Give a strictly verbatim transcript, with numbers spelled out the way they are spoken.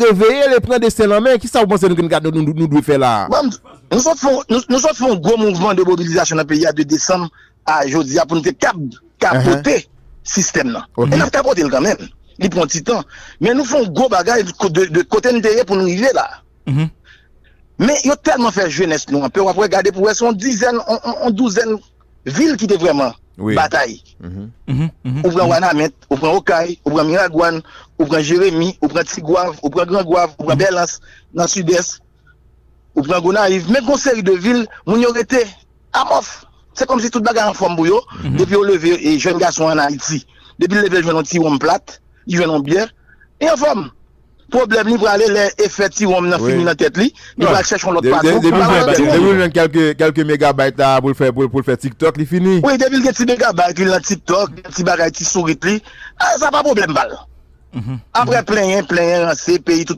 reveye l e pran desten l an men. Kisa w panse nou, nou, nou, nou dwe fè la a? Bon, nou sot fè yon- nou, nou sot fè yon gwo mouvman de mobilizasyon nan peyi a de desanm a jodi a pou nou te kab kapote sistèm nan. Ok. E n ap kapote l kanmenm. Li pran ti tan. Men nou fè yon gwo bagay de, de, de kote nou te ye pou nou rive la. Men yo tèlman fè jenès nou anpè, w ap gade pou wè se yon dizèn, yon, yon, yon douzèn vil ki te vrèman Wi. batay. Mhm. Mhm, mhm. Ou pran Wanament, ou pran Okay, ou pran Miragwàn, ou pran Jeremi, ou pran Tigwav, ou pran Gran Gwav, ou pran Bèlans nan Sidès, ou pran Gonayiv. Men gon seri de vil, moun yo rete amòf. Se kòmsi tout bagay anfòm pou yo. Depi yo leve e jèn gason an Ayiti, depi l leve l jwenn yon ti wonm plat, li jwenn yon byè, li anfòm. Pwoblèm li prale lè efè ti wonm nan Wi. Fini nan tèt li, li Non. pral chèche yon lòt De- pakou. de- Depi Li pral jwenn- wè ti depi wonm. Jwenn kèlke kèlke megabayt la pou l fè pou l pou l fè TikTok, li fini. Wi, depi l gen ti megabayt li nan TikTok, gen ti bagay, ti sourit li, ah, sa pa pwoblèm pa l. Apre plenyen, plenyen, ranse, peyi tout